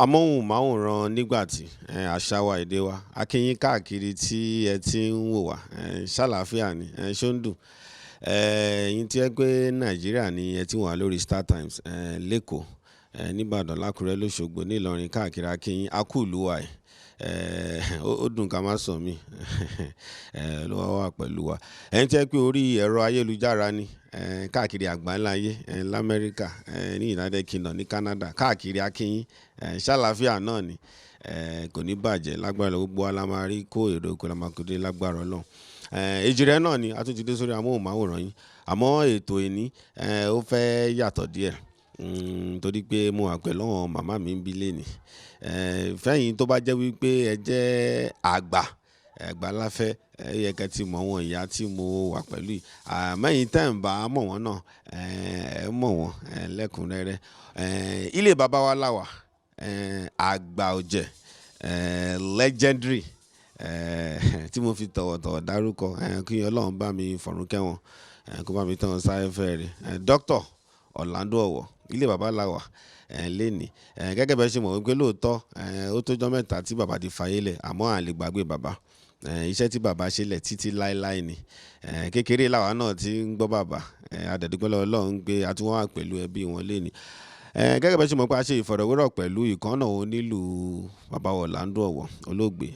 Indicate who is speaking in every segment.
Speaker 1: Amóhùnmáwòrán nígbàtí àṣà wa, èdè wa, a kí yín káàkiri tí ẹ ti ń wò wá. Ṣàlàáfíà ni, ṣó ń dùn ẹ̀yin tí ẹ pé Nàìjíríà ni ẹ ti wà lórí Star Times lẹ́kọ̀ọ́, nìbàdàn, lákùrẹ́, lọ́ṣogbo, nílọrin, káàkiri, a kí yín, a kú ìlú wa. Ó dùn ká má sọ mí ló wá wà pẹ̀lú wa. Ẹ̀yin tí ẹ pé orí ẹ̀rọ ayélujára ni káàkiri àgbáńlá ayé, lamẹ́ríkà, ní United Kingdom, ní Canada, káàkiri, a kí yín. Ṣàlàáfíà náà ni, kò ní bàjẹ́ lágbára. Gbogbo wa la máa rí kó èrò oko la máa kó dé lágbára Ọlọ́run. Èjìrẹ́ náà ni a tún ti dé sórí amóhùnmáwòrán yín. Àmọ́ ètò ìní ó fẹ́ yàtọ̀ díẹ̀, torí pé mo wà pẹ̀lú àwọn màmá mi ń bí lẹ́nìí. Fẹ́yìn tó bá jẹ́ wípé ẹ jẹ́ àgbà ẹ̀gbá láfẹ́, ẹ yẹ kẹ́ ti mọ̀ wọn, ìyá tí mo wà pẹ̀lú yìí. Àmọ́ ẹ̀yin tẹ́ ń bá mọ̀ wọ́n náà, ẹ mọ̀ wọ́n lẹ́kùnrẹ́rẹ́. Ilé bàbá wa láwà, àgbà ọ̀jẹ̀, legendary, tí mo fi tọ̀wọ̀tọ̀wọ̀ dárúkọ, kí Ọlọ́run bá mi fọ̀run kẹ́ wọn, kó bá mi tẹ́ wọn sáfẹ́fẹ́ rẹ̀, Dr. Orlando Owo. Ilé bàbá láwà lénìí. Gẹ́gẹ́ bẹ́ẹ̀ ṣe mọ̀ wípé lóòótọ́ ó tójọ́ mẹ́ta tí bàbá ti fayé lẹ̀, àmọ́ à lè gbàgbé bàbá. Iṣẹ́ tí bàbá ṣe lẹ̀ títí láéláé ni. Kékeré làwa náà ti ń gbọ́ bàbá. A dẹ̀ dúpẹ́ lọ́wọ́ Ọlọ́run pé a tún wà pẹ̀lú ẹbí wọn lénìí. Gẹ́gẹ́ bẹ́ẹ̀ ṣe mọ̀ pé a ṣe ìfọ̀rọ̀wérọ̀ pẹ̀lú ìkànnà onílù bàbá Orlando Owo, olóògbé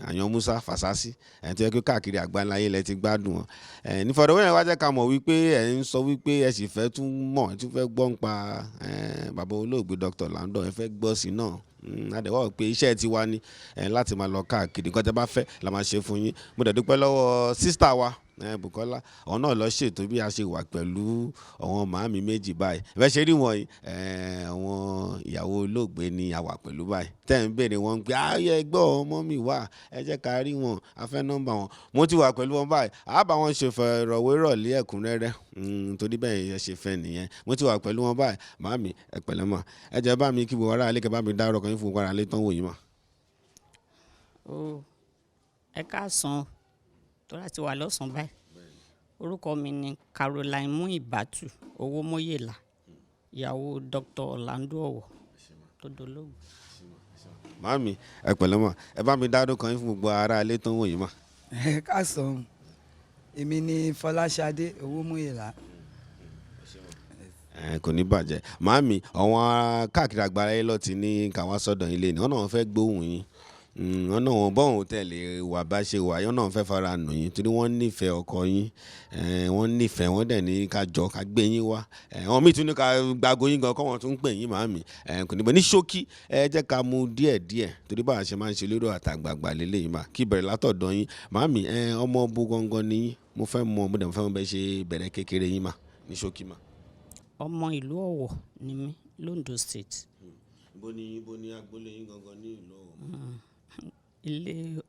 Speaker 1: Àyàn Musa Fasasi, tó yẹ kí káàkiri àgbáńlá ayé lẹ ti gbádùn wọn. Nífọ̀rọ̀wérọ̀ yẹn wá jẹ́ ká mọ̀ wípé ẹ̀ ń sọ wípé ẹ sì fẹ́ tún mọ̀, ẹ tún fẹ́ gbọ́ nípa bàbá olóògbé Dr. Orlando, ẹ fẹ́ gbọ́ sí náà. A dẹ̀ wá wò pé iṣẹ́ tiwa ni láti máa lọ káàkiri. Nǹkan tí ẹ bá fẹ́ la máa ṣe fún yín. Mo dẹ̀ dúpẹ́ lọ́wọ́ sister wa Bukola, àwọn náà lọ ṣètò bí a ṣe wà pẹ̀lú àwọn màámi méjì báyìí. Bẹ́ẹ̀ ṣe rí wọn yìí, àwọn ìyàwó olóògbé ni a wà pẹ̀lú báyìí. Tẹ́ ń béèrè wọn pé ayé ẹgbẹ́ ọmọ mi wà, ẹ jẹ́ ká rí wọn, a fẹ́ nọ́mbà wọn. Mo ti wà pẹ̀lú wọn báyìí, a bá wọn ṣe fọ̀rọ̀wérọ̀ lé ẹ̀kúnrẹ́rẹ́, torí bẹ́ẹ̀ yẹn ṣe fẹ́ nìyẹn. Mo ti wà pẹ̀lú wọn báyìí. Màámi, ẹ pẹ̀lẹ́ mà, ẹ jẹ́ bá mi kí gbogbo ará ilé, kẹ́ bá mi dárúkọ yín fún gbogbo ará ilé tán wò yín mà.
Speaker 2: Ó, ẹ káàsán, tó láti wà lọ́sàn-án báyìí. Orúkọ mi ni Caroline Muibatu Owómóyèlá, ìyàwó Dr. Orlando Owo tó dolóògbé.
Speaker 1: Màámi, ẹ pẹ̀lẹ́ mà, ẹ bá mi dárúkọ yín fún gbogbo ará ilé tán wò yín mà.
Speaker 3: Ẹ káàsán, èmi ni Fọláṣadé Owómúyìlá.
Speaker 1: Ẹ kò ní bàjẹ́. Màámi, àwọn káàkiri àgbáyé ló ti ní ká wá sọ́dọ̀ yín lé ní wọ́n náà fẹ́ gbóhùn yín. Wọ́n náà wọ́n bọ́hùn tẹ̀lé wà bá ṣe wà, wọ́n náà fẹ́ fara nù yín torí wọ́n nífẹ̀ẹ́ ọkọ yín. Wọ́n nífẹ̀ẹ́, wọ́n dẹ̀ ní ká jọ ká gbé yín wá. Àwọn míì tún ní ká gbago yín gan kọ́, wọ́n tún ń pè yín. Màámi, kò ní bẹ̀ ní ṣókí, ẹ jẹ́ ká mú díẹ̀ díẹ̀ torí bá a ṣe máa ń ṣe lórí àtàgbàgbà lélẹ́yìn mà kí bẹ̀rẹ̀ látọ̀dọ̀ yín. Màámi, ọmọ bó gangan ni yín? Mo fẹ́ mọ̀, mo dẹ̀ fẹ́ mọ̀ bẹ́ẹ̀ ṣe bẹ̀rẹ̀ kékeré yín mà ní ṣókí mà.
Speaker 2: Ọmọ ìlú Ọ̀wọ̀ ni mí, l'Ondo State.
Speaker 1: Ibo ni agboolé yín gangan ní ìlú Ọ̀wọ̀?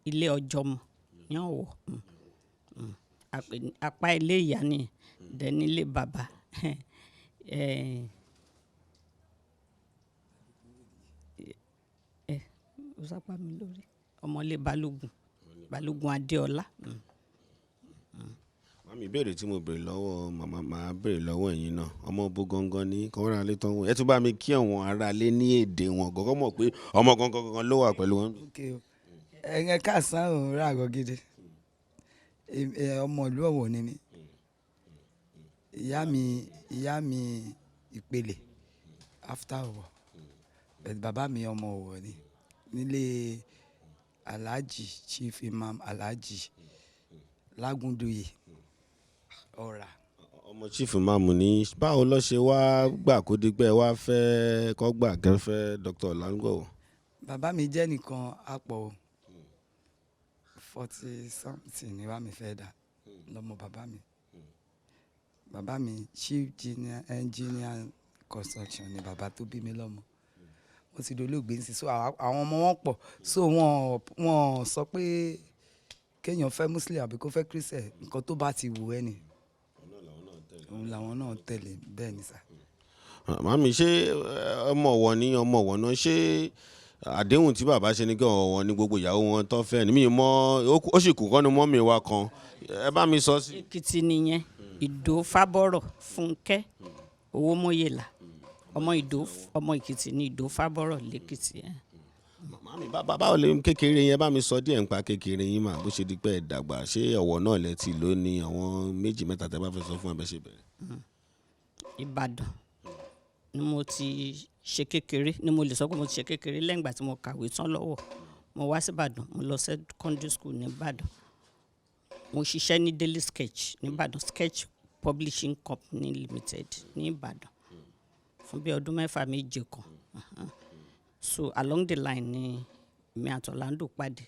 Speaker 2: Ilé Ọjọ́mọ ní Ọ̀wọ̀. Apá ilé ìyá ni, dẹ̀ ní ilé bàbá. Ẹ, ó sápá mi lórí. Ọmọlé Balógun, Balógun Adéọlá.
Speaker 1: Màámi, ìbéèrè tí mo béèrè lọ́wọ́ màmá, màá béèrè lọ́wọ́ ẹ̀yin náà. Ọmọ bó gangan ní kí wọ́n ra ilé tán wò. Ẹ tún bá mi kí àwọn ará ilé ní èdè wọn gọ́gọ́ mọ̀ pé ọmọ gangan gangan ló wà pẹ̀lú wọn.
Speaker 3: Okay o. Ẹ káàsán o, rà àgọ́ gidi. Ọmọ ìlú Ọ̀wọ̀ ni mí. Ìyá mi Ìpele after Ọ̀wọ̀. But bàbá mi ọmọ Ọ̀wọ̀ ni. Nílé Alhaji Chief Imam Alhaji Lágúndóyè Ọ̀rà.
Speaker 1: Ọmọ Chief Imam ní, báwo ló ṣe wá gbà kó di pé ẹ wá fẹ́ kọ́ gbà kẹ́fẹ́ Dr. Orlando Owo?
Speaker 3: Bàbá mi jẹ́ nìkan àpọ̀ 40 something ni wá mi fẹ́ dà lọ́mọ bàbá mi. Bàbá mi chief engineer construction ni bàbá tó bí mi lọ́mọ. Wọ́n ti dolóògbé nísìnyí, so àwọn ọmọ wọn pọ̀, so wọ́n sọ pé Kéèyàn fẹ́ Muslim àbí kó fẹ́ Christian, nǹkan tó bá ti wù ẹ́ ni òun làwọn náà tẹ̀lé. Bẹ́ẹ̀ ni sà.
Speaker 1: Màmí, ṣé ọmọ Ọ̀wọ̀ ní ọmọ Ọ̀wọ̀ náà? Ṣé àdéhùn tí bàbá ṣe ni kí Ọ̀wọ̀ ní gbogbo ìyàwó wọn tó fẹ́ ni? Mi mọ̀, ó sì kù kọ́nu mọ́mì wa kan, ẹ bá mi sọ sí.
Speaker 2: Èkìtì nìyẹn. Ìdó Fábọ́rọ̀ Fúnkẹ́ Owómóyèlà, ọmọ Ìdó, ọmọ Èkìtì ní Ìdó Fábọ́rọ̀ lẹ́kìtì ẹ̀.
Speaker 1: Màmí, báwo lè kékeré yẹn? Bá mi sọ díẹ̀ nípa kékeré yín mà, bó ṣe di pé ẹ dàgbà. Ṣé Ọ̀wọ̀ náà lẹ ti lò ní àwọn méjì mẹ́ta tẹ́ bá fẹ́ sọ fún ẹ bẹ́ ṣe bẹ̀rẹ̀?
Speaker 2: Ìbàdàn ni mo ti ṣe kékeré, ni mo lè sọ pé mo ti ṣe kékeré. Lẹ́yìn ìgbà tí mo kàwé tán lọ́wọ́, mo wá sí Ìbàdàn, mo lọ secondary school ní Ìbàdàn. Mo ṣiṣẹ́ ní Daily Sketch ní Ìbàdàn, Sketch Publishing Company Limited ní Ìbàdàn, fún bí ọdún 6 7 kan. So along the line ni mi àti Orlando pàdé.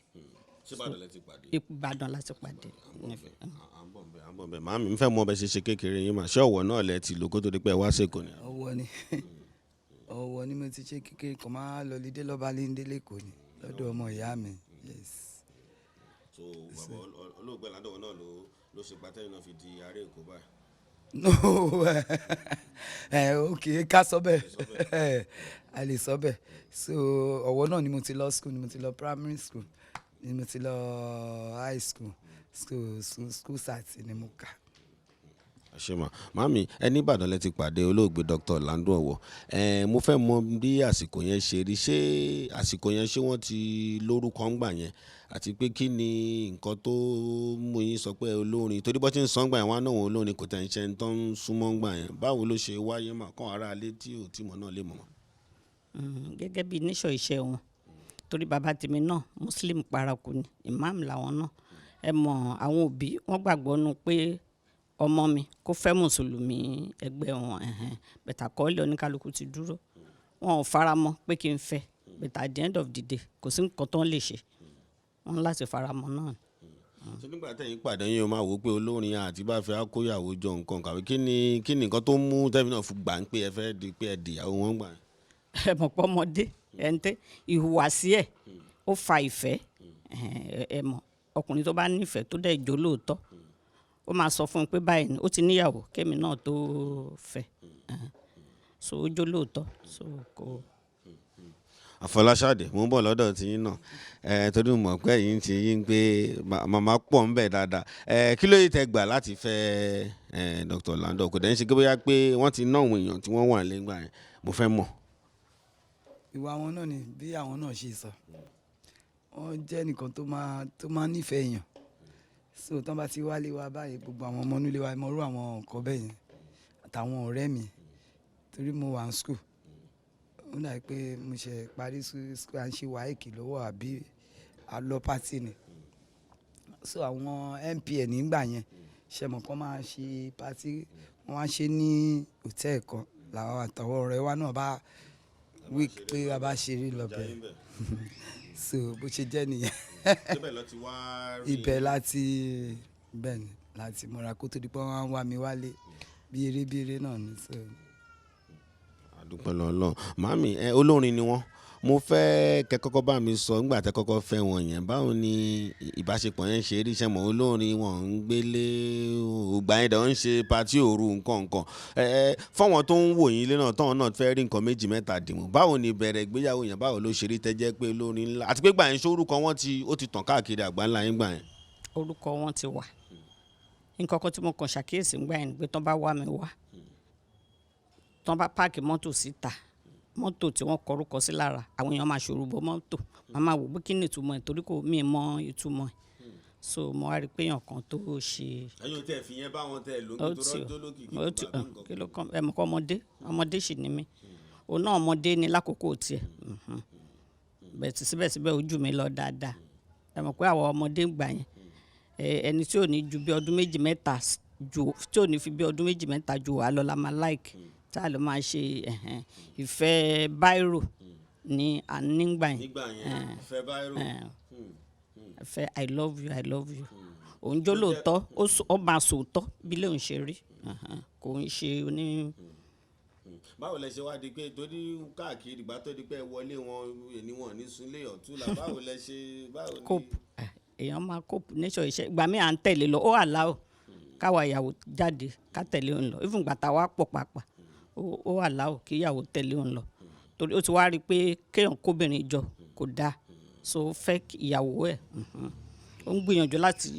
Speaker 1: Ṣé Ìbàdàn lẹ ti pàdé?
Speaker 2: Ìbàdàn láti pàdé.
Speaker 1: À ń bọ̀ nbẹ̀, à ń bọ̀ nbẹ̀. Màmí, ń fẹ́ mọ bẹ ṣe ṣe kékeré yín mà. Ṣé Ọ̀wọ̀ náà lẹ ti lò kó tó di pé ẹ wá sÉkòó ni?
Speaker 3: Ọ̀wọ̀ ni, Ọ̀wọ̀ ni mo ti ṣe kékeré kan. Máa lọ lídé lọ́ba léńdé lẹ́kọ̀ọ́ ni, lọ́dọ̀ ọmọ ìyá mi, yes.
Speaker 1: So bàbá olóògbé Orlando náà ló ṣe pàtẹ́yìn náà fi di ará Èkó báyìí?
Speaker 3: No, ẹ ok, ká sọ bẹ́ẹ̀, a lè sọ bẹ́ẹ̀. So Ọ̀wọ̀ náà ni mo ti lọ school, ni mo ti lọ primary school, ni mo ti lọ high school. School sat ni mo kà.
Speaker 1: Ṣe mà, màmí, ẹ ní Ìbàdàn lẹ ti pàdé olóògbé Dr. Orlando Ọ̀wọ̀. Ẹ mo fẹ́ mọ bí àsìkò yẹn ṣe rí. Ṣé àsìkò yẹn, ṣé wọ́n ti lórúkọ ńgbà yẹn? Àti pé kí ni nǹkan tó mú yín sọ pé olórin? Torí bó ti ń sọ ńgbà yẹn, wọn á náà wọn olórin kò tẹ̀ ń ṣe ń tán ń súnmọ́ ńgbà yẹn. Báwo ló ṣe wáyé mà, kọ́ ara alé tí ò tí mọ̀ náà lè mọ̀ mọ́?
Speaker 2: Gẹ́gẹ́ bí níṣọ̀ iṣẹ́ wọn, torí bàbá tèmi náà Muslim paraku ni, imam làwọn náà. Ẹ mọ̀, àwọn òbí wọ́n gbàgbọ́ nu pé ọmọ mi kó fẹ́ mùsùlùmí ẹgbẹ́ wọn. Bẹ̀tà kọ́lé oníkálukú ti dúró, wọn ò fara mọ́ pé kí n fẹ́. But at the end of the day, kò sí nǹkan tó ń lè ṣe, wọ́n ní láti fara mọ́ náà.
Speaker 1: Ṣé nígbà tẹ̀yìn pàdé yín, o máa wò ó pé olórin àti bá fẹ́ kóyàwó jọ nǹkan kàwé, kí ni nǹkan tó mú tẹ́mi náà fi gbà ń pé ẹ fẹ́ di pé ẹ dìyàwó wọn gbà?
Speaker 2: Ẹ mọ̀ pé ọmọdé ẹ̀ ń tẹ́ ìhùwàsí ẹ̀, ó fa ìfẹ́. Ẹ mọ̀, ọkùnrin tó bá nífẹ̀ẹ́, tó dẹ̀ jó lóòótọ́, ó máa sọ fún un pé báyìí ni ó ti níyàwó kémi náà tó fẹ́. So ó jó lóòótọ́, so kò.
Speaker 1: Àfọláṣadé, mo ń bọ̀ lọ́dọ̀ tí yín náà ẹ, torí mo mọ̀ pé ẹ̀yin ti yín pé màmá pọ̀ ń bẹ̀ dáadáa. Ẹ kí ló yẹ tẹ́ gbà láti fẹ́ ẹ Dr. Orlando? Kò dẹ̀ ń ṣe pé bóyá pé wọ́n ti ná àwọn èèyàn tí wọ́n wà lẹ́gbàá yẹn, mo fẹ́ mọ̀.
Speaker 3: Ìwà wọn náà ni bí àwọn náà ṣe sọ. Wọ́n jẹ́ nìkan tó máa nífẹ̀ẹ́ èèyàn. So tán bá ti wálé wa báyìí, gbogbo àwọn ọmọ inú ilé wa mọ irú àwọn nǹkan bẹ́ẹ̀ yẹn, àtàwọn ọ̀rẹ́ mi, torí mo wà ní school. Ó dà bí pé mo ṣe parí school, à ń ṣe WAEC lọ́wọ́ àbí a lọ party ni. So àwọn MPN nígbà yẹn, ṣe mọ̀ kán máa ṣe party, wọ́n wá ṣe ní hotel kan, làwọn àtàwọn ọ̀rẹ́ wa náà bá wí pé a bá ṣeré lọ bẹ̀. So bó ṣe jẹ́ nìyẹn.
Speaker 1: Síbẹ̀ lọ ti wá rí?
Speaker 3: Ibẹ̀ láti, bẹ́ẹ̀ ni, láti mọ̀ra kó tó di pé wọ́n wá ń wá mi wálé bí eré bí eré náà ni. So.
Speaker 1: Àdúpẹ́ lọ́lọ́run. Màámi, ẹ olórin ni wọ́n. Mo fẹ́ kẹ́ kọ́kọ́ bá mi sọ, nígbà tẹ́ kọ́kọ́ fẹ́ wọn yẹn, báwo ni ìbáṣepọ̀ yẹn ṣe rí? Ṣé mọ̀, olórin wọn ń gbélé, ògbà yẹn dẹ̀ ń ṣe party òru nǹkan nǹkan. Ẹ fọ́wọn tó ń wò yín ilé náà, tọ́wọn náà fẹ́ rí nǹkan méjì mẹ́ta dìmú. Báwo ni ìbẹ̀rẹ̀ ìgbéyàwó yẹn? Báwo ló ṣe rí tẹ́ jẹ́ pé olórin ńlá? Àti pé gbà yẹn, ṣé orúkọ wọn ti ó ti tàn káàkiri àgbáńlá yín gbà yẹn?
Speaker 2: Orúkọ wọn ti wà. Nǹkan kan tí mo kàn ṣàkíyèsí ńgbà yẹn ni pé tán bá wá mi wá, tán bá park mọ́tò síta, mọ́tò tí wọ́n kọ orúkọ sí lára, àwọn èèyàn máa ṣòro bọ mọ́tò, màá máa wò pé kí ni ìtumọ̀ ẹ̀, torí kò mí mọ ìtumọ̀ ẹ̀. So mo wá rí pé èèyàn kan tó ṣe.
Speaker 1: Ẹ̀yin ò tẹ̀ fi yẹn bá wọn tẹ̀ lómi
Speaker 2: ó
Speaker 1: tó
Speaker 2: ti
Speaker 1: rọ́jò lókìkí
Speaker 2: ó ti
Speaker 1: tó bá nǹkan.
Speaker 2: Kí ló kàn? Ẹ mọ̀ kọ́, ọmọdé ọmọdé sì ni mí, òun náà ọmọdé ni lákòókò tiẹ̀. Bẹ́ẹ̀ tí síbẹ̀síbẹ̀ ojú mi lọ dáadáa. Ẹ mọ̀ pé àwọn ọmọdé ń gbà yẹn, ẹni tí ò ní ju bí ọdún méjì mẹ́ta ju, tí ò ní fi bí ọdún méjì mẹ́ta ju wà lọ la máa like, tá a lè máa ṣe ẹ̀hẹ̀n. Ìfẹ́ báírò ni à ń nígbà yẹn.
Speaker 1: Nígbà yẹn, ìfẹ́ báírò.
Speaker 2: Ìfẹ́ "I love you, I love you". Òun jó lóòótọ́, ó máa sòótọ́ bí lóun ṣe rí. Kò ń ṣe oní.
Speaker 1: Báwo lẹ ṣe wá di pé, torí káàkiri ìgbà tó di pé ẹ wọlé wọn, èní wọn ní sunlé ọ̀túnla, báwo lẹ ṣe, báwo ni?
Speaker 2: Cope. Èèyàn máa cope nature iṣẹ́. Ìgbà míì à ń tẹ̀lé lọ, ó allow káwa ìyàwó jáde ká tẹ̀lé òun lọ. Even ìgbà tá a wá pọ̀ pàápàá, ó allow kí ìyàwó tẹ̀lé òun lọ. Torí ó ti wá rí i pé kéèyàn kóbìnrin jọ kò dáa. So ó fẹ́ kí ìyàwó ẹ̀. Ó ń gbìyànjú láti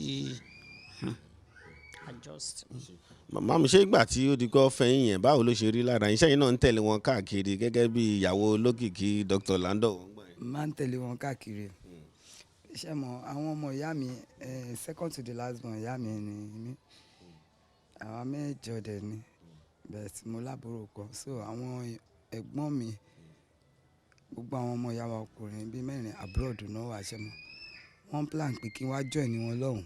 Speaker 2: adjust.
Speaker 1: Màmá mi, ṣé ìgbà tí ó di kọ́ fẹ́yìn yẹn, báwo ló ṣe rí lára yín? Ṣẹ́yìn náà ń tẹ̀lé wọn káàkiri gẹ́gẹ́ bí ìyàwó olókìkí Dr. Lando wọ́n gbà yẹn?
Speaker 3: Máa ń tẹ̀lé wọn káàkiri. Ṣé mọ̀, àwọn ọmọ ìyá mi, second to the last born ìyá mi ni mí. Àwa mẹ́jọ dẹ̀ ni. Bẹ́ẹ̀ tí mo lábúrò kan. So àwọn ẹ̀gbọ́n mi, gbogbo àwọn ọmọ ìyá wa ọkùnrin bí mẹ́rin abroad náà wà, ṣé mọ̀. Wọ́n plan pé kí n wá join wọn lọ́hùn.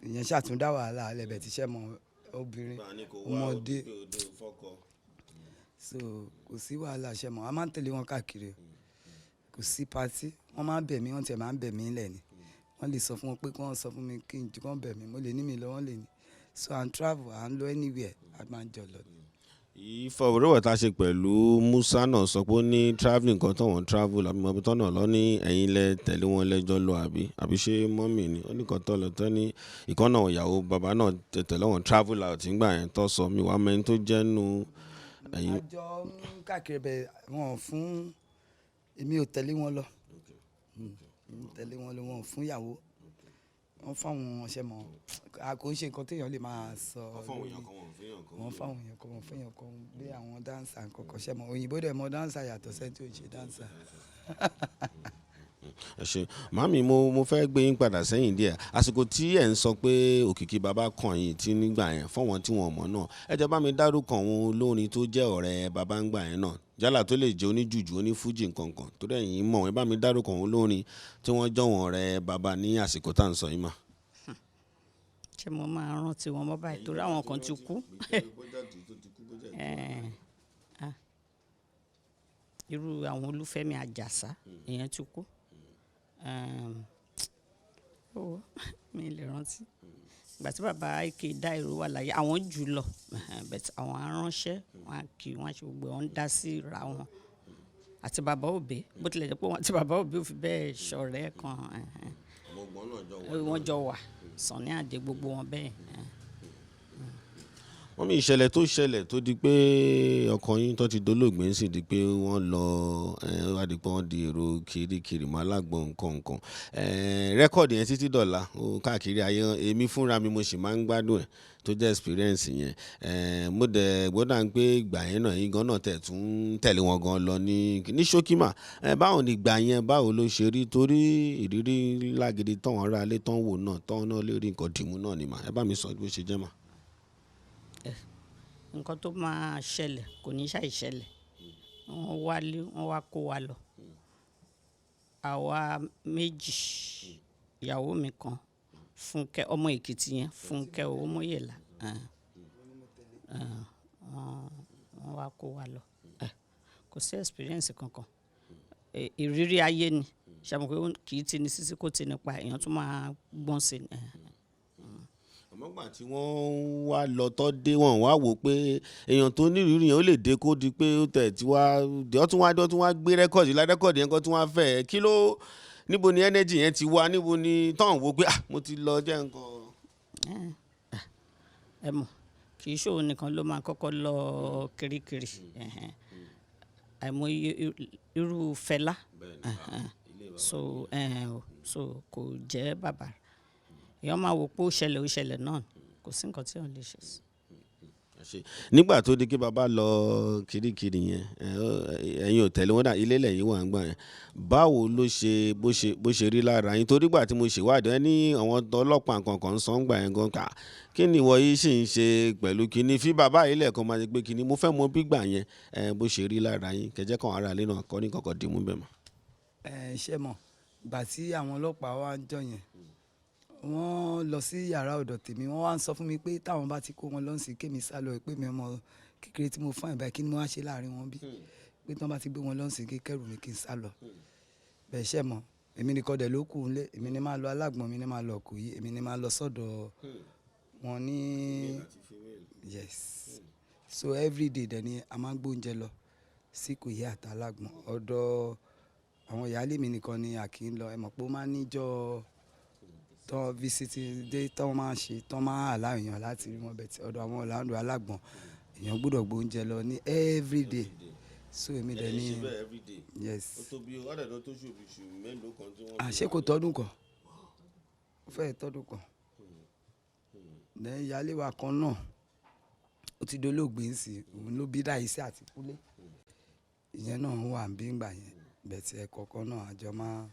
Speaker 3: Ìyẹn ṣàtúndá wàhálà lẹ́bẹ̀ẹ́ tí, ṣé mọ̀, obìnrin, ọmọdé. So kò sí wàhálà, ṣé mọ̀. A máa ń tẹ̀lé wọn káàkiri. Kò sí party. Wọ́n máa ń bẹ̀ mí, wọ́n tiẹ̀ máa ń bẹ̀ mí lẹ̀ ni. Wọ́n lè sọ fún wọn pé kí wọ́n sọ fún mi kí n kí wọ́n bẹ̀ mí. Mo lè ní mi lọ, wọ́n lè ní. So à ń travel, à ń lọ anywhere, a máa ń jọ lọ.
Speaker 1: Ìfọ̀rọ̀wérọ̀ tá a ṣe pẹ̀lú Musa náà sọ pé ó ní travelling kan tó wọ́n travel àbí mọ̀bí tọ́nà lọ ní ẹ̀yìn lẹ tẹ̀lé wọn lẹ́jọ́ lọ àbí ṣé mummy ni ó ní kan tó lọ tán ní ìkànnà ìyàwó bàbá náà tẹ̀lé wọn travel out nígbà yẹn tó sọ mi wàá mẹ́ni tó jẹ́ nu ẹ̀yìn.
Speaker 3: Àjọ ń káàkiri bẹ̀ wọ́n fún èmi ò tẹ̀lé wọn lọ. Mi ò tẹ̀lé wọn lọ, wọn fún ìyàwó. Wọ́n fáwọn, ṣe mọ̀, a kò ń ṣe nǹkan tí èèyàn lè máa sọ lórí. Wọ́n fáwọn èèyàn kan, wọ́n fún èèyàn kan bí àwọn dancer nǹkan kan, ṣe mọ̀, òyìnbó dẹ̀ mọ dancer yàtọ̀ sẹ́ni tí ò ń ṣe dancer.
Speaker 1: Ẹ ṣé, màmí. Mo fẹ́ gbé yín padà sẹ́yìn díẹ̀. Àsìkò tí ẹ̀ ń sọ pé òkìkí bàbá kàn yín tí nígbà yẹn, fọ́wọ́n tí wọ́n mọ̀ náà, ẹ jẹ́ bá mi dárúkọ àwọn olórin tó jẹ́ ọ̀rẹ́ bàbá ń gbà yẹn náà, yálà tó lè jẹ́ oníjùjú, onífújì, nǹkankan torí ẹ̀yin mọ̀. Ẹ bá mi dárúkọ àwọn olórin tí wọ́n jọ wọ́n ọ̀rẹ́ bàbá ní àsìkò tá à ń sọ yìí mà.
Speaker 2: Ṣé mo máa rántí wọn mọ́ báyìí? Torí àwọn kan ti kú. Ah. Irú àwọn Olúfẹ́mi Àjàsá, ìyẹn ti kú. Ó mi lè rántí. Ìgbà tí bàbá Ike Dairo wà láyé, àwọn jù lọ, but àwọn aránṣẹ́, wọ́n á kí, wọ́n á ṣe gbogbo ẹ̀, wọ́n ń dá sí ra wọn. Àti bàbá Òbí, bó tilẹ̀ jẹ́ pé wọ́n àti bàbá Òbí ò fi bẹ́ẹ̀ ṣọ̀rẹ́ kan. Wọ́n jọ wà, Sunny Adé, gbogbo wọn bẹ́ẹ̀.
Speaker 1: Wọ́n ní ìṣẹ̀lẹ̀ tó ṣẹlẹ̀ tó di pé ọkọ yín tó ti dolóògbé ń sì di pé wọ́n lọ, wá di pé wọ́n di èrò kirikiri mọ́ alágbọ̀n nǹkan nǹkan. Record yẹn títí dọ̀la ó káàkiri ayé. Èmi fúnra mi mo sì máa ń gbádùn ẹ̀ tó jẹ́ experience yẹn. Mo dẹ̀ gbọ́dọ̀ pé ìgbà yẹn náà, ẹ̀yin gan náà tẹ̀ tún tẹ̀lé wọn gan lọ ní ṣókí mà. Báwo ni ìgbà yẹn, báwo ló ṣe rí? Torí ìrírí ńlá gidi tán ará ilé tán wò náà, tán náà lè rí nǹkan dìmú náà ni mà. Ẹ bá mi sọ bí ó ṣe jẹ́ mà.
Speaker 2: Nǹkan tó máa ṣẹlẹ̀ kò ní ṣàì ṣẹlẹ̀. Wọ́n wá lé, wọ́n wá kó wa lọ. Àwa méjì, ìyàwó mi kan, Fúnkẹ́, ọmọ Èkìtì yẹn, Fúnkẹ́ Owómóyèlá. Wọ́n wá kó wa lọ. Kò sí experience kankan. Ìrírí ayé ni. Ṣé mo pé kì í ti ní sísí kó ti nípa, èèyàn tún máa gbọ́n sí ni.
Speaker 1: Àmọ́ ìgbà tí wọ́n wá lọ tọ́ dé, wọ́n wá wò pé èèyàn tó ní ìrírí yẹn ó lè dé kó di pé ó tẹ̀ tí wá dé, ó tún wá dé, ó tún wá gbé record lá record yẹn kan tún wá fẹ́ kí ló, níbo ni energy yẹn ti wá, níbo ni tọ́hún wò pé, ah, mo ti lọ jẹ́ nǹkan.
Speaker 2: Ẹ mọ̀, kì í ṣe òun nìkan ló máa kọ́kọ́ lọ kirikiri. Àìmọye irú Fẹlá. So kò jẹ́ bàbàrà. Èèyàn máa wò pé ó ṣẹlẹ̀, ó ṣẹlẹ̀ náà. Kò sí nǹkan tí èèyàn lè ṣe sí.
Speaker 1: Nígbà tó di kí bàbá lọ kirikiri yẹn, ẹ̀yin ò tẹ̀lé wọn dà, ilé lẹ́yìn wà ń gbà yẹn. Báwo ló ṣe bó ṣe rí lára yín? Torí ìgbà tí mo ṣèwádìí, ẹ ní àwọn ọlọ́pàá nǹkan kan ń sọ ń gbà yẹn gan ká. Kí ni ìwọ yìí sì ń ṣe pẹ̀lú kíní? Fi bàbá yìí lẹ́ẹ̀kan máa ṣe pé kíní. Mo fẹ́ mọ bí gbà yẹn, bó ṣe rí lára yín. Kẹ̀jẹ́ kan ará ilé náà kọ́ ní kọ̀kọ̀ dìmú bẹ́ẹ̀ mọ́.
Speaker 3: Ẹ ṣé mọ̀, ìgbà tí àwọn ọlọ́pàá wá ń jọ yẹn, wọ́n lọ sí yàrá ọ̀dọ̀ tèmi, wọ́n wá ń sọ fún mi pé táwọn bá ti kó wọn lọ́sìn kémi sá lọ, pé mi ọmọ kékeré tí mo fún ẹ̀ báyìí, kí ni mo wá ṣe láàrin wọn bí? Pé tí wọ́n bá ti gbé wọn lọ́sìn kí kẹ́rù mi kí n sá lọ. Bẹ́ẹ̀, ṣé mọ̀, èmi nìkan dẹ̀ ló kù nílé, èmi ni máa lọ Alágbọ̀n, èmi ni máa lọ Ìkòyí, èmi ni máa lọ sọ́dọ̀ wọn ní, yes. So every day dẹ̀ ni a máa ń gbé oúnjẹ lọ sí Ìkòyí àti Alágbọ̀n. Ọ̀dọ̀ àwọn ìyáálé mi nìkan ni a kì í lọ. Ẹ mọ̀ pé ó máa ń níjọ́ Tó visit dé tó máa ń ṣe, tó máa allow èèyàn láti rí wọn, but ọ̀dọ̀ àwọn Orlando Alágbọ̀n, èèyàn gbọ́dọ̀ gbé oúnjẹ lọ ní everyday. So èmi dẹ̀ ní
Speaker 1: everyday?
Speaker 3: Yes.
Speaker 1: Tó bí ọ̀dẹ̀ tó tó ṣù mélòó kan tí wọ́n.
Speaker 3: Àṣé kò tọ́dún kan? Ó fẹ́ẹ̀ tọ́dún kan. Then ìyáálé wa kan náà, ó ti dolóògbé ńsìn, òun ló bí Dáìsí àti Kúlé. Ìyẹn náà wà ń bí ngbà yẹn, but ẹ̀kọ̀ọ̀kan náà àjọ máa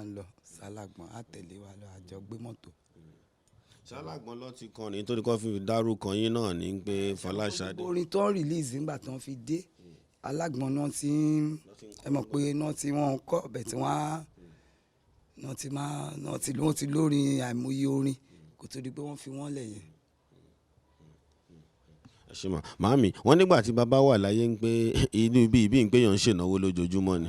Speaker 3: ń lọ sálágbọ̀n, á tẹ̀lé wa lọ, àjọ gbé mọ́tò.
Speaker 1: Ṣálágbọ́n ló ti kàn ní torí kó fi dárúkọ yín náà ní pé Fọláṣadé.
Speaker 3: Orin tó ń release nígbà tó ń fi dé Alágbọ̀n náà ti ń, ẹ mọ̀ pé náà tí wọ́n ń kọ́ bẹ̀ tí wọ́n á náà ti máa náà ti wọ́n ti lórin àìmọye orin kó tó di pé wọ́n fi wọ́n lẹ̀ yẹn.
Speaker 1: Ẹ ṣe mà, màámi. Wọ́n nígbà tí bàbá wà láyé ń pé inú ibi ìbí ń pé yàn ń ṣènáwó lójoojúmọ́ ni,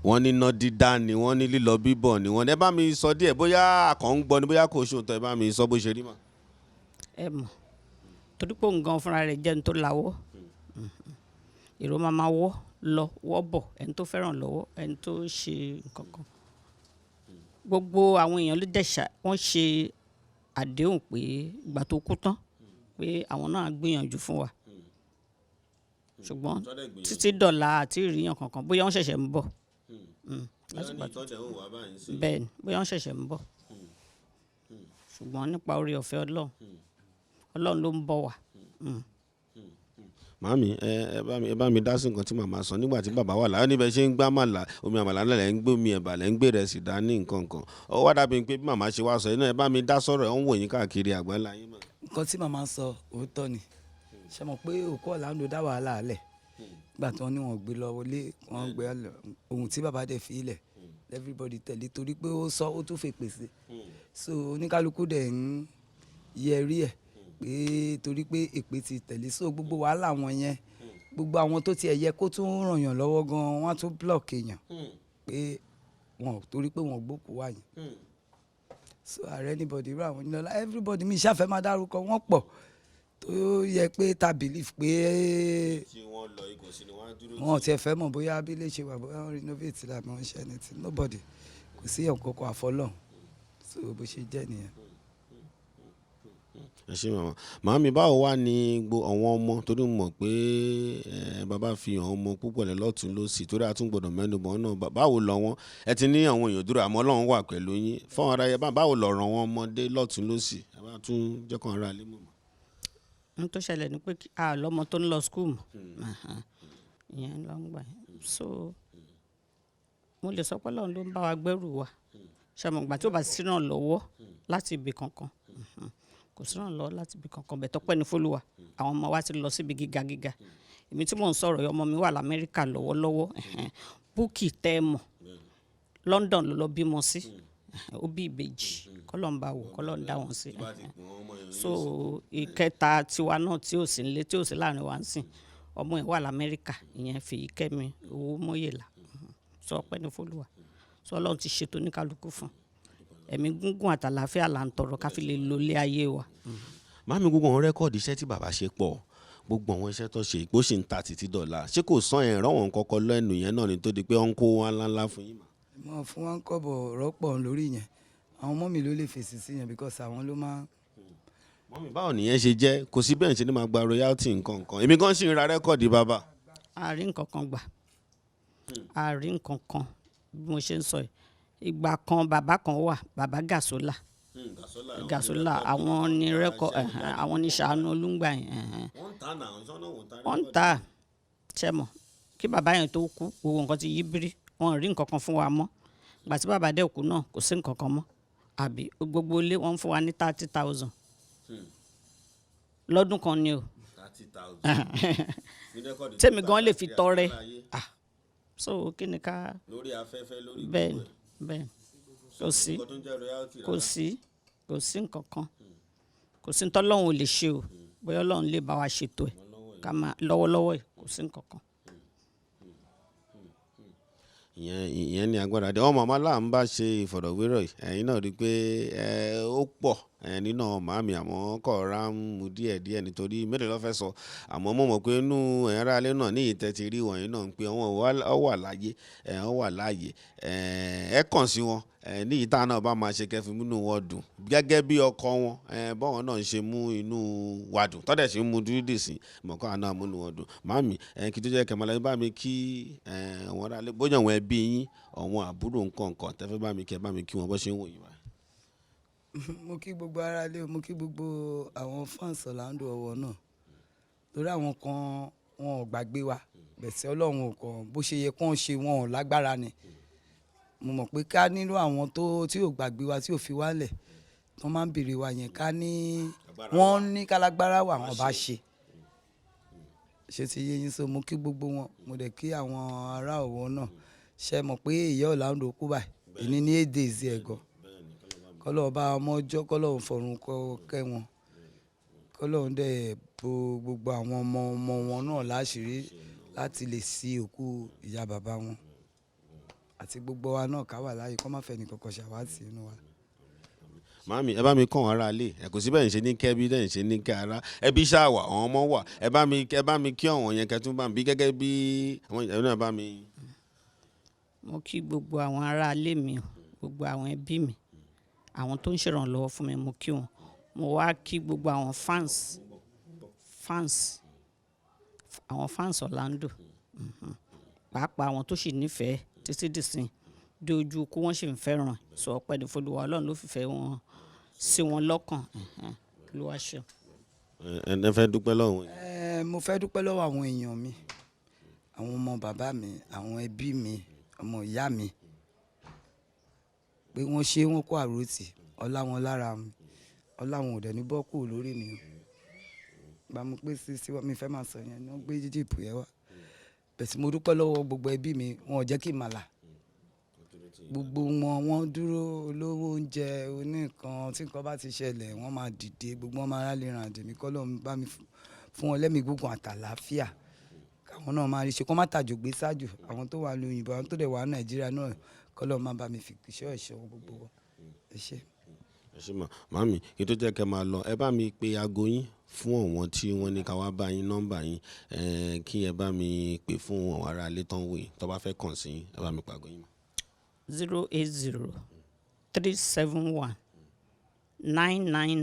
Speaker 1: wọ́n ní iná dídá ni, wọ́n ní lílọ bíbọ̀ ni wọ́n ní. Ẹ bá mi sọ díẹ̀, bóyá àkàn ń gbọ́ ni, bóyá kò ṣòótọ́, ẹ bá mi sọ bó ṣe rí mà.
Speaker 2: Ẹ mọ̀, torí pé òun gan fúnra rẹ̀ jẹ́ ẹni tó lawọ́, èrò máa ma wọ́ lọ wọ́ bọ̀, ẹni tó fẹ́ràn lọ́wọ́, ẹni tó ṣe nǹkan kan. Gbogbo àwọn èèyàn ló dẹ̀ ṣá wọ́n ṣe àdéhùn pé ìgbà tó kú tán pé àwọn náà á gbìyànjú fún wa, ṣùgbọ́n títí dọ̀la àti ìrìyàn kankan, bóyá wọ́n ṣẹ̀ṣẹ̀ ń bọ̀. Bẹ́ẹ̀ ni, bóyá wọ́n ṣẹ̀ṣẹ̀ ń bọ̀, ṣùgbọ́n nípa oore ọ̀fẹ́ Ọlọ́run, Ọlọ́run ló ń bọ̀ wá.
Speaker 1: Màámi, ẹ bá mi dá sí nǹkan tí màmá sọ. Nígbà tí bàbá wà láyé, níbẹ̀ ṣe ń gbá màlà, omi àmàlà náà lẹ́ ń gbé, omi ẹ̀bà lẹ́ ń gbé rẹ̀ sì dání nǹkan kan. Ó wá dàbí pé bí màmá ṣe wá sọ iná, ẹ bá mi dá sọ̀rọ̀ ẹ̀, ń wò yín káàkiri àgbáńlá yín mọ̀.
Speaker 3: Nǹkan tí màmá sọ, òótọ́ ni. Ṣe mọ̀ pé òkú Orlando dá wàhálà lẹ̀ nígbà tí wọ́n ní wọ́n gbé lọ wọlé, wọ́n gbé lọ, ohun tí bàbá dẹ̀ fi lẹ̀, everybody tẹ̀lé, torí pé ó sọ, ó tún fèpè sí. So oníkálukú dẹ̀ ń yẹrí ẹ̀ pé torí pé èpè ti tẹ̀lé. So gbogbo wàhálà wọn yẹn, gbogbo àwọn tó tiẹ̀ yẹ kó tún ràn yàn lọ́wọ́ gan, wọ́n á tún block èèyàn pé wọn torí pé wọn gbókùú wá yẹn. So ààrẹ, anybody irú àwọn onílọ́lá, everybody, mi ìṣàfẹ́ máa dárúkọ wọ́n pọ̀ tó yẹ pé ta believe pé
Speaker 1: tí wọ́n lọ ikọ̀ sí ni wọ́n á dúró.
Speaker 3: Wọn ò tiẹ̀ fẹ́ mọ̀ bóyá abílẹ̀ ṣe wà, bóyá wọ́n renovate la mọ̀ ń ṣe anything. Nobody, kò sí ẹ̀kọ́ kan àfọlọ́hún. So bó ṣe jẹ́ nìyẹn.
Speaker 1: Ẹ ṣé, màmá. Màámi, báwo wá ní gbo àwọn ọmọ? Torí mo mọ̀ pé ẹ bàbá fi hàn ọmọ púpọ̀ lẹ lọ́tún lọ́sì, torí a tún gbọ́dọ̀ mẹ́nu bọ̀ náà. Báwo lọ wọn? Ẹ ti ní àwọn èèyàn dúró, àmọ́ Ọlọ́run wà pẹ̀lú yín fáwọn ará yẹn. Báwo lọ̀rọ̀ wọn ọmọdé lọ́tún lọ́sì? Ẹ bá tún jẹ́ kàn ara lé mọ̀.
Speaker 2: N tó ṣẹlẹ̀ ni pé a lọ́mọ tó ń lọ school mọ́. Ìyẹn ló ń gbà yẹn. So mo lè sọ pé Ọlọ́run ló ń bá wa gbẹ́rù wa. Ṣe mọ̀, ìgbà tí ó bá sí náà lọ́wọ́ láti ibì kankan, kò sí náà lọ́wọ́ láti ibì kankan bẹ̀, tọ́pẹ́ ní f'Olúwa. Àwọn ọmọ wa ti lọ síbi gíga gíga. Èmi tí mò ń sọ̀rọ̀ yìí, ọmọ mi wà l'Amẹ́ríkà lọ́wọ́lọ́wọ́. Búkì tẹ́ ẹ mọ̀, London ló lọ bímọ sí. Ó bí ìbejì, kọ́lọ́n bá wò, kọ́lọ́n dá wọn sí. So ìkẹta tiwa náà tí ò sí nílé, tí ò sí láàrin wa ń sìn, ọmọ ẹ̀ wà l'Amẹ́ríkà, ìyẹn Fèyíkẹ́mi owó mọ́yèlá. So ọpẹ́ ní f'Olúwa. So Ọlọ́run ti ṣètò oníkálukú fún ẹ̀mí gígùn àtàlàáfíà là ń tọrọ ká fi lè lo ilé ayé wa.
Speaker 1: Màámi, gbogbo àwọn record iṣẹ́ tí bàbá ṣe pọ̀, gbogbo àwọn iṣẹ́ tó ṣe ìpó sì ń ta títí dọ̀la. Ṣé kò sàn ẹ̀ rọ́wọ̀n kọ́kọ́ lẹ́nu yẹn náà ni tó di pé ó ń kó wọn ńláńlá fún yín mà?
Speaker 3: Mo fún wọn kọ́bọ̀ rọ́pọ̀ lórí yẹn. Àwọn ọmọ mi ló lè fèsì sí yẹn because àwọn ló máa.
Speaker 1: Mummy, báwo nìyẹn ṣe jẹ́? Kò sí bẹ́ẹ̀ ṣe ni máa gba royalty nǹkan nǹkan. Èmi gan sì ń ra record bàbá.
Speaker 2: A rí nǹkan kan gbà, a rí nǹkan kan. Bí mo ṣe ń sọ yìí, ìgbà kan bàbá kan wà, bàbá Gàsólà. Gàsólà, àwọn ní record, àwọn ní Ṣàánú Olúngbà yẹn.
Speaker 1: Wọ́n ń ta náà, sọ́nà wọ́n ń ta.
Speaker 2: Wọ́n ń tà. Ṣe mọ̀, kí bàbá yẹn tó kú, gbogbo nǹkan ti yí bírí, wọn ò rí nǹkan kan fún wa mọ́. Ìgbà tí bàbá dẹ̀ kú náà, kò sí nǹkan kan mọ́. Àbí gbogbo ilé wọn ń fún wa ní 30,000 lọ́dún kan ni o.
Speaker 1: 30,000.
Speaker 2: Tèmi gan lè fi tọrẹ. Ah, so kí ni ká
Speaker 1: lórí afẹ́fẹ́ lórí.
Speaker 2: Bẹ́ẹ̀ ni, bẹ́ẹ̀ kò sí.
Speaker 1: Nǹkan tó ń jẹ́ royalty.
Speaker 2: Kò sí, kò sí nǹkan kan. Kò sí tọ́lọ́run ò lè ṣe o. Bóyá Ọlọ́run lè bá wa ṣètò ẹ̀ ká máa lọ́wọ́lọ́wọ́ yìí, kò sí nǹkan kan.
Speaker 1: Ìyẹn ní agbára dé. Ọmọ màmá là ń bá ṣe ìfọ̀rọ̀wérọ̀ yìí. Ẹ̀yin náà rí i pé ẹ ó pọ̀. Nínú àwọn màámi, àmọ́ kọ̀ọ̀rá ń mu díẹ̀ díẹ̀ nítorí mélòó ló fẹ́ sọ. Àmọ́ mo mọ̀ pé inú ẹ̀yin ará ilé náà ní ìtẹ́ ti rí wọ̀nyí náà ń pé wọ́n wà láyé, wọ́n wà láàyè. Ẹ kàn sí wọn ní ìta náà bá máa ṣe kẹfì múnú wọn dùn gẹ́gẹ́ bí ọkọ wọn, bọ́wọn náà ń ṣe mú inú wa dùn tọ́dẹ̀ ṣe ń mú dúró dì sí mọ̀kọ́ àná múnú wọn dùn. Màámi, kí tó jẹ́ kẹmọ́lá, bá mi kí àwọn ará ilé, bóyá àwọn ẹbí yín, àwọn àbúrò nǹkan nǹkan tẹ́fẹ́ bá mi kí, ẹ bá mi kí wọn bó ṣe ń wò yín wá.
Speaker 3: Mo kí gbogbo ará ilé, mo kí gbogbo àwọn fans Orlando Owo náà, torí àwọn kan wọn ò gbàgbé wa bẹ̀sẹ̀ Ọlọ́run ò kàn bó ṣe yẹ kán ṣe, wọn ò lágbára ni. Mo mọ̀ pé ká nílò àwọn tó tí ò gbàgbé wa, tí ò fi wá lẹ̀, tó máa ń béèrè wa yẹn, ká ní wọ́n ní kálágbára wà wọ́n bá ṣe ṣe ti yé yín. So mo kí gbogbo wọn, mo dẹ̀ kí àwọn ará Ọ̀wọ̀ náà. Ṣe mọ̀ pé ìyá Orlando kú báyìí èní ní 8 days ẹ̀ gan. Kọ́lọ́run bá ọmọ ọjọ́, kọ́lọ́run fọ̀run kẹ́ wọn, kọ́lọ́run dẹ̀ bo gbogbo àwọn ọmọ ọmọ wọn náà láṣìírí láti lè sí òkú ìyá bàbá wọn, àti gbogbo wa náà ká wà láàyè, kó má fẹ́ nìkankan ṣàwátì inú wa.
Speaker 1: Màámi, ẹ bá mi kàn ara lé ẹ, kò sí bẹ́ẹ̀ ń ṣe ní kẹ́ bí bẹ́ẹ̀ ń ṣe ní kẹ́ ara ẹbí ṣáà wà, àwọn ọmọ wà. Ẹ bá mi kí ọ̀wọ́n yẹn, kẹtún bá mi bí gẹ́gẹ́ bí àwọn ìyàwó náà bá mi.
Speaker 2: Mo kí gbogbo àwọn ará ilé mi o, gbogbo àwọn ẹbí mi, àwọn tó ń ṣèrànlọ́wọ́ fún mi, mo kí wọn. Mo wá kí gbogbo àwọn fans Orlando, pàápàá àwọn tó sì nífẹ̀ẹ́ títí dìsìn dé ojú kó wọ́n sì ń fẹ́ràn. Sọ ọpẹ́ ní f'Olúwa, Ọlọ́run ló fìfẹ́ wọn sí wọn lọ́kàn. Olúwa ṣeun.
Speaker 1: Ẹ fẹ́ dúpẹ́ lọ́wọ́.
Speaker 3: Ẹ, mo fẹ́ dúpẹ́ lọ́wọ́ àwọn èèyàn mi, àwọn ọmọ bàbá mi, àwọn ẹbí mi, ọmọ ìyá mi, pé wọ́n ṣe, wọ́n kó àròtì ọlá wọn lára mi, ọlá wọn ò dẹ̀ ní bọ́ kúrò lórí mi o. Gba mo pé sí mi fẹ́ máa sọ yẹn ní wọ́n gbé jíìpù yẹn wá. Bẹ̀sí mo dúpẹ́ lọ́wọ́ gbogbo ẹbí mi, wọn ò jẹ́ kí n màlà. Gbogbo wọn, wọ́n dúró olówó oúnjẹ oníkan tí nǹkan bá ti ṣẹlẹ̀, wọ́n máa dìde, gbogbo wọn máa rally round mi. Kọ́lọ́run bá mi fún wọn lẹ́mìí gígùn àtàlàáfíà, káwọn náà máa rí ṣe, kó má tàjò gbé ṣáájú àwọn tó wà ní òyìnbó, àwọn tó dẹ̀ wà ní Nàìjíríà náà, kọ́lọ́run má bá mi fi ìṣọ́ ẹ̀ṣọ́ gbogbo wọn. Ẹ ṣé.
Speaker 1: Ẹ ṣé mà. Màámi, kí n tó jẹ́ kí ẹ máa lọ, ẹ bá mi pe ago yín fún àwọn tí wọ́n ní ká wá bá yín, nọ́mbà yín, kí ẹ bá mi pè fún àwọn ará ilé tó ń wò yín, tó bá fẹ́ kàn sí yín, ẹ bá mi pe ago yín.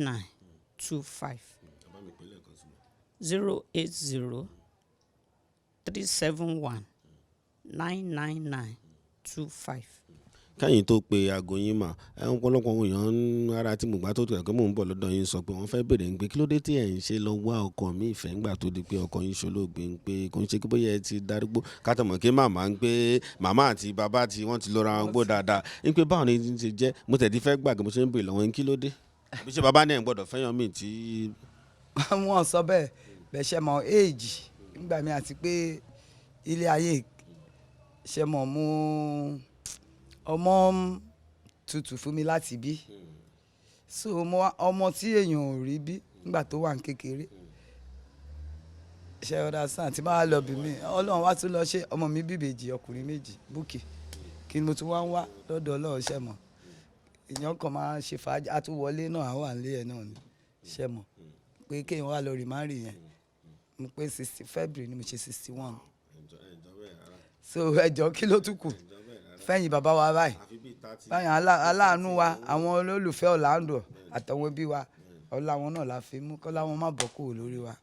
Speaker 2: 08037199925.
Speaker 1: Ẹ bá mi pè lẹ́ẹ̀kan sí i.
Speaker 2: 08037199925.
Speaker 1: Kẹ́yìn tó pe aago yín mà, ẹ ń pọ̀lọpọ̀ àwọn èèyàn ń ara tí mo gbà tó tẹ̀ pé mò ń bọ̀ lọ́dọ̀ yín sọ pé wọ́n fẹ́ bèèrè ń pé kí ló dé tí ẹ̀ ń ṣe lọ wá ọkọ mi ìfẹ́ ńgbà tó di pé ọkọ yín ṣolóògbé, ń pé kò ń ṣe kí bóyá ẹ ti darúgbó, ká tó mọ̀ kí màmá ń pé màmá àti bàbá tí wọ́n ti lọ́ra wọn gbó dáadáa, ń pé báwo ni ti jẹ́. Mo tẹ̀ ti fẹ́ gbàgbé mo ṣe ń bèèrè lọ́wọ́ yín, kí ló dé, àbí ṣé bàbá náà ń gbọ́dọ̀ fẹ́yàn míì tí.
Speaker 3: Wọ́n sọ bẹ́ẹ̀ bẹ́ẹ̀, ṣe mọ̀ age nígbà mi àti pé ilé ayé, ṣe mọ̀ mú ọmọ tutù fún mi láti bí. So mo ọmọ tí èèyàn ò rí bí nígbà tó wà ní kékeré, ṣe understand, tí bá lọ bí mi, Ọlọ́run wá tún lọ ṣe ọmọ mi bíbèjì ọkùnrin méjì búkì, kí ni mo tún wá ń wá lọ́dọ̀ Ọlọ́run? Ṣe mọ̀ èèyàn kan máa ń ṣe fàájì, àtúwọlé náà àwọn àlè ẹ̀ náà ni. Ṣe mọ̀ pé kéèyàn wá lọ remarry yẹn, mo pé 60, February ni mo ṣe 61. So ẹjọ́, kí ló tún kù fẹ́yìn bàbá wa báyìí, báyìí aláàánú wa, àwọn olólùfẹ́ Orlando àtàwọn ẹbí wa, ọlá wọn náà la fi mú kọ́lá wọn má bọ́ kúrò lórí wa.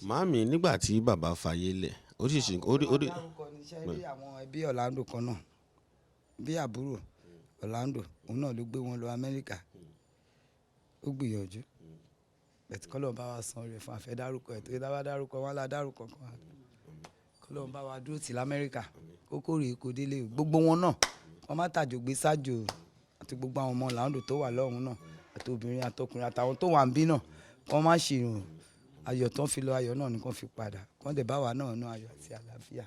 Speaker 1: Màámi, nígbà tí bàbá fayé lẹ̀, oríṣiríṣi orí orí.
Speaker 3: Dárúkọ ní iṣẹ́ rí àwọn ẹbí Orlando kan náà, bí àbúrò Orlando, òun náà ló gbé wọn lọ Amẹ́ríkà. Ó gbìyànjú bẹ̀tí, kọ́lọ́run bá wa san rẹ̀ fún àfẹ́ dárúkọ ẹ̀, torí tá bá dárúkọ wọn lá dárúkọ kan. Kọ́lọ́run bá wa dúró tì l'Amẹ́ríkà, kókó rèé kó délé o. Gbogbo wọn náà, wọ́n má tàjò gbé sájò, àti gbogbo àwọn ọmọ Orlando tó wà lọ́hùn náà, àti obìnrin àtọkùnrin àtàwọn tó wà ń bí náà, kọ́ má ṣe rùn ayọ̀ tán fi lọ, ayọ̀ náà ni kàn fi padà, kàn dẹ̀ bá wa náà ná ayọ̀ àti àlàáfíà.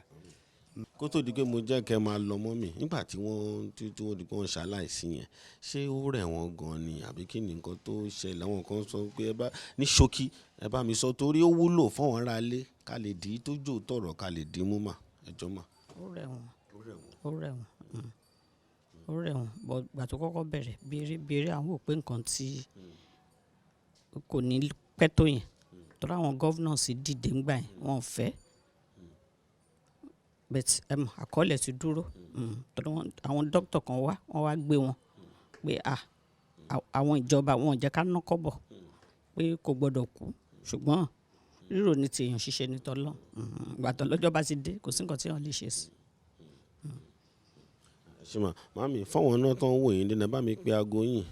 Speaker 1: Kó tó di pé mo jẹ́ kẹ́ máa lọ mọ́ mi, nígbà tí wọ́n tí wọ́n di pé wọ́n ṣaláìsí yẹn, ṣé ó rẹ̀ wọ́n gan ni àbí kí ni nǹkan tó ṣẹlẹ̀? Àwọn kan sọ pé ẹ bá ní ṣókí, ẹ bá mi sọ torí ó wúlò fún àwọn ará ilé, ká lè dì í tó jò tọ̀rọ̀, ká lè dì í mú mà, ẹ jọ mà.
Speaker 2: Ó rẹ̀ wọ́n, ó rẹ̀ wọ́n, ó rẹ̀ wọ́n, but ìgbà tó kọ́kọ́ bẹ̀rẹ̀, béèrè béèrè, àwọn wò pé nǹkan tí Kò ní pẹ́ tó yẹn, torí àwọn governors dìde ńgbà yẹn, wọn ò fẹ́, but àkọọ́lẹ̀ ti dúró. Torí àwọn doctor kan wá, wọ́n wá gbé wọn pé ah, àwọn ìjọba wọn ò jẹ́ ká ná kọ́bọ̀, pé kò gbọ́dọ̀ kú. Ṣùgbọ́n rírò ní ti èèyàn, ṣiṣẹ́ ní tọ́lọ́. Ìgbà tó lọ́jọ́ bá ti dé, kò sí nǹkan tí èèyàn lè ṣe sí.
Speaker 1: Ṣé mà, màmí, fáwọn náà tó ń wò yín nínú, ẹ bá mi pe aago yín.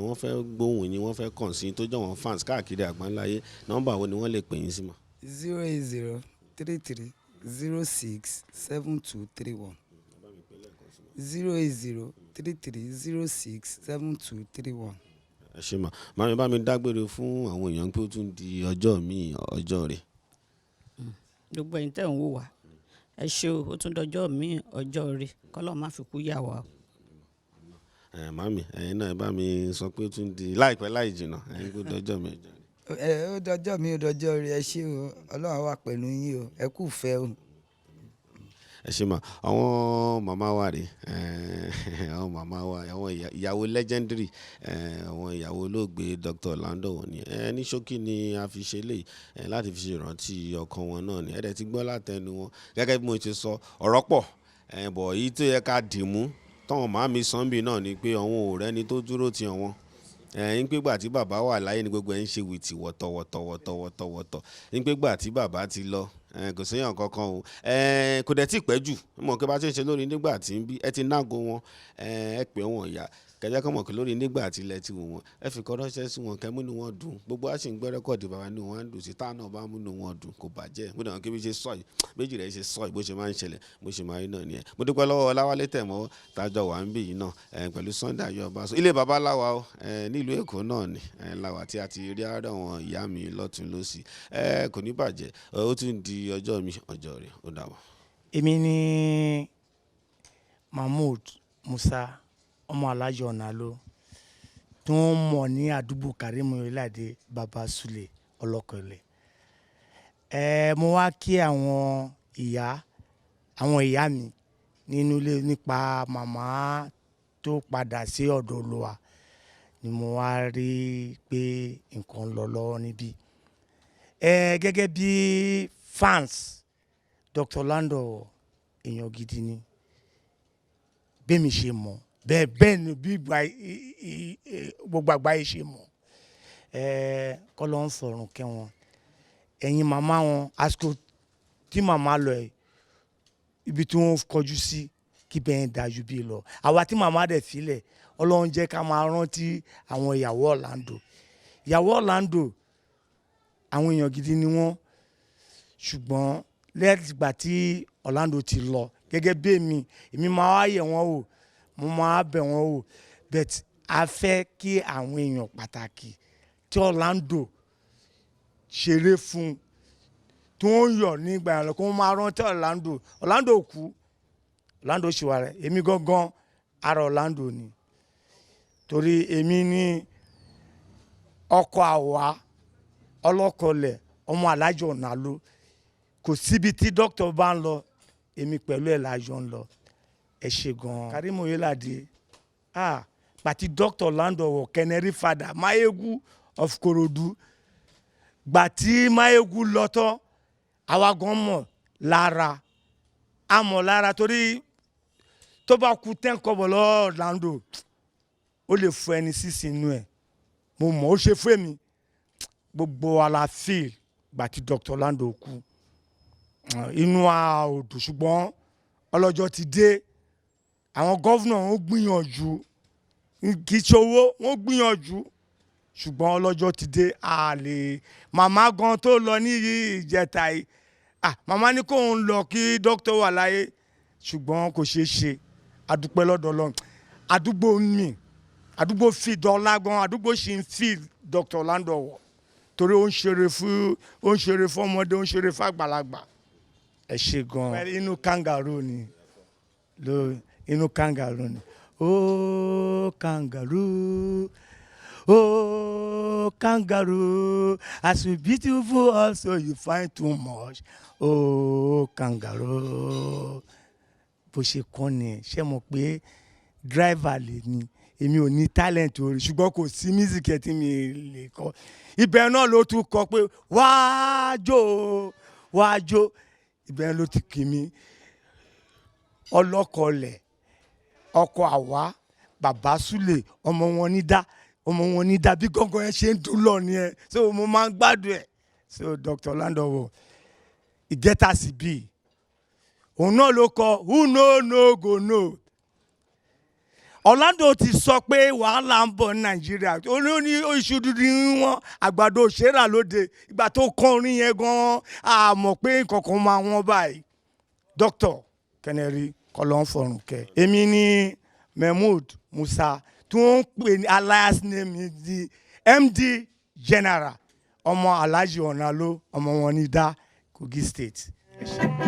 Speaker 1: Wọ́n fẹ́ gbóhùn yín, wọ́n fẹ́ kàn sí yín, tó jẹ́ àwọn fans káàkiri àgbáńláyé. Nọ́mbà wo ni wọ́n lè pè yín sí mà?
Speaker 3: 08033067231, 08033067231.
Speaker 1: Ẹ ṣé mà. Màmí, bá mi dágbére fún àwọn èèyàn pé ó tún di ọjọ́ míì, ọjọ́ rẹ̀.
Speaker 2: Gbogbo ẹ̀yin tẹ́ ń wò wá, ẹ ṣé o. Ó tún dọjọ́ míì, ọjọ́ rẹ̀. Kọ́lọ́ má fi kú yà wá o.
Speaker 1: Ẹ màmí, ẹ̀yin náà, ẹ bá mi sọ pé ó tún di láìpẹ́ láì jìnnà, ẹ̀yin kó dọjọ́ mi, ọjọ́ rẹ̀.
Speaker 3: Ẹ ó dọjọ́ mi, ó dọjọ́ rí. Ẹ ṣé o, Ọlọ́run á wà pẹ̀lú yín o. Ẹ kú fẹ́ o.
Speaker 1: Ẹ ṣé mà. Àwọn màmá wa rèé, àwọn màmá wa, àwọn ìyàwó legendary, àwọn ìyàwó olóògbé Dr. Orlando wọ̀nyí. Ní ṣókí ni a fi ṣe léyìí, láti fi ṣe ìrántí ọkọ wọn náà ni. Ẹ dẹ̀ ti gbọ́ látẹnu wọn gẹ́gẹ́ bí mo ṣe sọ, ọ̀rọ̀ pọ̀, bọ̀ èyí tó yẹ ká dì mú tọ́wọ́n màmí sọ́nbì náà ni pé àwọn ò rẹ́ni tó dúró ti àwọn ń pé gbà tí bàbá wà láyé ni gbogbo ẹ̀ ń ṣe wìtì wọ̀tọ̀ wọ̀tọ̀ wọ̀tọ̀ wọ̀tọ̀ wọ̀tọ̀, ń pé gbà tí bàbá ti lọ, kò séèyàn kankan o. Kò dẹ̀ tí ì pẹ́ jù mọ̀ pé bá ṣe ń ṣe lórí nígbà tí ń bí ẹ ti nágo wọn, ẹ pè wọ́n ìyá kẹjẹ kọ́ mọ̀ pé lórí nígbà tí ilẹ̀ ti wò wọ́n, ẹ fi kọ́ ránṣẹ́ sí wọn, kẹ́ múnú wọn dùn. Gbogbo wa sì ń gbọ́ record bàbá, inú wọn ń dùn sí táwọn náà bá múnú wọn dùn, kò bàjẹ́. Mo dàn kí bí ṣe sọ yìí, méjì rẹ̀ ṣe sọ yìí, bó ṣe máa ń ṣẹlẹ̀, bó ṣe máa rí náà nìyẹn. Mo dúpẹ́ lọ́wọ́ Ọláwálé Tẹ̀mọ́ tájọ wà ń bì yìí náà, pẹ̀lú Sunday Ayọ̀ Ọbaṣọ. Ilé baba láwa o, nílùú Èkó náà ni láwa tí a ti rí àárọ̀ wọn ìyá mi lọ́tún lọ́sì. Kò ní bàjẹ́, ó tún di ọjọ́ mi, ọjọ́ rẹ̀. Ó dàbọ̀.
Speaker 4: Èmi ni Mahmood Musa, ọmọ Alájọ Ọ̀nàló, tí wọ́n mọ̀ ní àdúgbò Karimu Oyelade, Baba Sule Ọlọ́kọ̀ọ́lẹ̀. Ẹ mo wá kí àwọn ìyá mi nínú ilé nípa màmá tó padà sí ọ̀dọ̀ Olúwa ni mo wá rí pé nǹkan ń lọ lọ́wọ́ níbí. Ẹ gẹ́gẹ́ bí fans Dr. Orlando, èèyàn gidi ni. Bẹ́ẹ̀ mi ṣe mọ̀ bẹ́ẹ̀, bẹ́ẹ̀ ni bí gbogbo àgbáyé ṣe mọ̀. Ẹ kọ́ ló ń fọ̀rùn kẹ́ wọn. Ẹ̀yin màmá wọn, àsìkò tí màmá lọ ẹ̀, ibi tí wọ́n kọjú sí kí bẹ́ẹ̀ dájú bí lọ. Àwa tí màmá dẹ̀ filẹ̀, Ọlọ́run jẹ́ ká máa rántí àwọn ìyàwó Orlando. Ìyàwó Orlando, àwọn èèyàn gidi ni wọ́n. Ṣùgbọ́n lẹ́gbà tí Orlando ti lọ, gẹ́gẹ́ bí èmi máa wá yẹ̀ wọ́n wò, mo máa bẹ̀ wọ́n wò, but a fẹ́ kí àwọn èèyàn pàtàkì tí Orlando ṣeré fún, tí wọ́n yọ̀ nígbà yẹn lọ, kó wọ́n máa rántí Orlando. Orlando kú, Orlando ṣì wà rẹ̀. Èmi gangan ara Orlando ni, torí èmi ní ọkọ àwa ọlọ́kọlẹ̀, ọmọ alájọ ọ̀nàló. Kò síbi tí dókítà bá ń lọ, èmi pẹ̀lú ẹ̀ lájọ ń lọ. Ẹ ṣe gan-an. Karim Oyelade, ah, pàtí Dr. Orlando wọ Canary father Mayegun of Korodu, gbà tí Mayegun lọ tán, àwa gan mọ̀ lára, a mọ̀ lára, torí tó bá kú 10 kọ́bọ̀ lọ́wọ́ Orlando, ó lè fún ẹni sísìn inú ẹ̀. Mo mọ̀ ó ṣe fún èmi. Gbogbo wa la feel gbà tí Dr. Orlando kú. Inú wa ò dùn, ṣùgbọ́n ọlọ́jọ́ ti dé. Àwọn governor ń gbìyànjú, kì í ṣe owó, wọ́n gbìyànjú, ṣùgbọ́n ọlọ́jọ́ ti dé. A lè màmá gan tó lọ ní ìjẹta yìí, ah, màmá ní kóun lọ kí dókítà wà láyé, ṣùgbọ́n kò ṣeé ṣe. Adúpẹ́ lọ́dọ̀ Ọlọ́run. Àdúgbò mi, àdúgbò fi dọ́là gan, àdúgbò ṣì ń fi Dr. Orlando wọ̀, torí ó ń ṣeré fún ọmọdé, ó ń ṣeré fún àgbàlagbà. Ẹ ṣe gan. Inú kangaroo ni ló, inú kangaroo ni. Oh kangaroo, oh kangaroo, as you beautiful also you find too much, oh kangaroo. Bó ṣe kọ́ ni. Ṣé mo pé driver lè ní Èmi ò ní talent orin, ṣùgbọ́n kò sí music ẹ̀ tí mi lè kọ. Ibẹ̀ náà ló tún kọ pé wáá jó, wáá jó. Ibẹ̀ ló ti kì mí ọlọ́kọlẹ̀, ọkọ̀ àwa, bàbá Súlè, ọmọ wọn ní dá, ọmọ wọn ní dá. Bí gángan yẹn ṣe ń dún lọ nìyẹn. So mo máa ń gbádùn ẹ̀. So Dr. Orlando ìgẹ́ta sì bí òun náà ló kọ "Who no no go know". Orlando ti sọ pé wàhálà ń bọ̀ ní Nàìjíríà. Ó ní iṣu dúdú wọn, àgbàdo òṣèrà lóde. Ìgbà tó kọ orin yẹn gan-an, a mọ̀ pé nǹkan kan máa wọ́n báyìí. Dr. Kennedy, kọlọ́ ń fọrùn kẹ. Èmi ní Mehmood Musa, tí wọ́n ń pè ní alias name di MD General, ọmọ Alhaji Ọ̀nàló, ọmọ wọn ní dá, Kogi State. Ẹ ṣé.